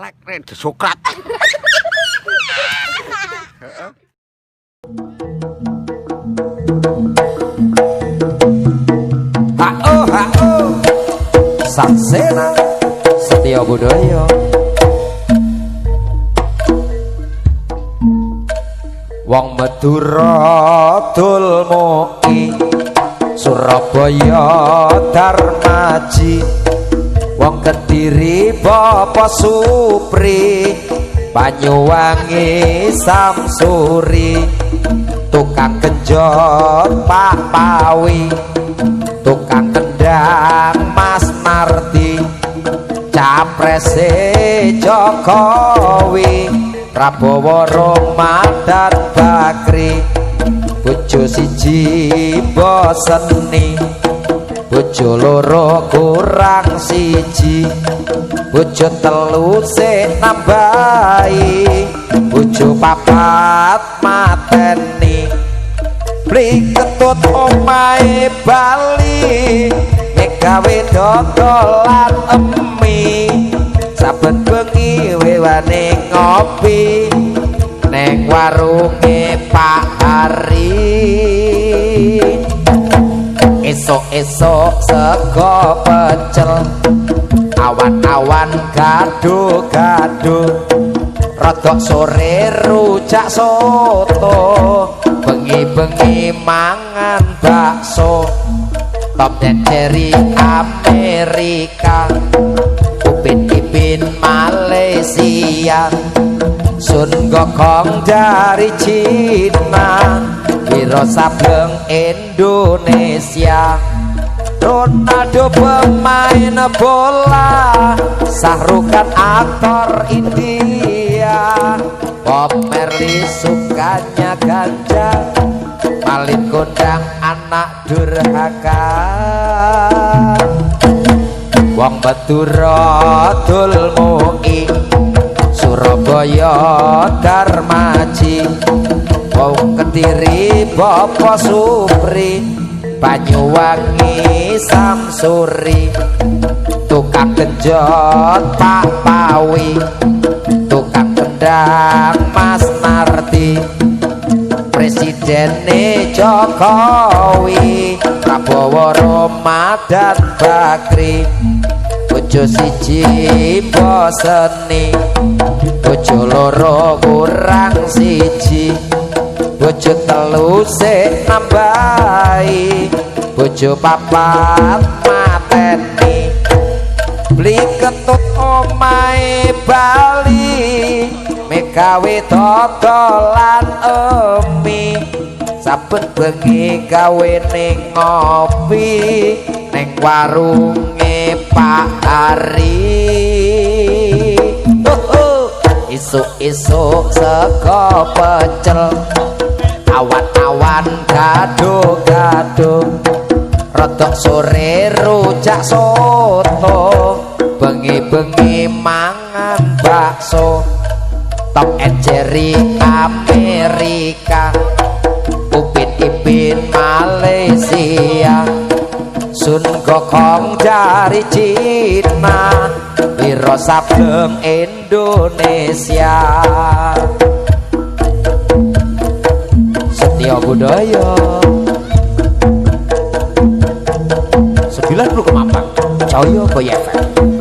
Lek rek Sokrat. Ha-oh, ha-oh. Saksena Setya Budaya. Wong Madura dulmuki, Surabaya Darmaji, wong Kediri Bapak Supri, Banyuwangi Samsuri, tukang genjot Pak Pawi, tukang kendang Mas Nardi, caprese Jokowi, Prabowo Ramadan Bakri, bojo siji boseni, bojo loro kurang siji, bojo telu sik nambahi, bojo papat mateni, bli ketut omahe Bali, megawe dodolan emi, saben bengi wewane ngopi neng warunge Pak Hari. Esok-esok sego pecel, awan-awan gado-gado, rodok sore rujak soto, bengi-bengi mangan bakso. Tom dan Jerry Amerika, Upin Ipin Malaysia, Sun Gokong dari Cina, Wiro Sableng Indonesia, Ronaldo pemain bola, Sahrukan aktor India, Bob Marley sukanya ganja, Malin Kondang anak durhaka. Wong Madura dulmuki, Surabaya Darmaji, wong Kediri Bapak Supri, Banyuwangi Samsuri, tukang genjot Pak Pawi, tukang kendang Mas Nardi, presidene Jokowi, Prabowo Ramadan Bakri, bojo siji boseni, bojo loro kurang siji, bojo telu sik nambahi, bojo papat mateni, bli ketut omahe Bali, megawe dodolan emi, saben bengi gawene ngopi neng warunge Pak Hari. Isuk-isuk sego pecel, awan-awan gado-gado, rodok sore rujak soto, bengi-bengi mangan bakso. Tom and Jerry Amerika, Upin Ipin Malaysia, Sun Gokong dari Cina, Wiro Sableng Indonesia. Setya Budaya 90,4 Joyoboyo FM.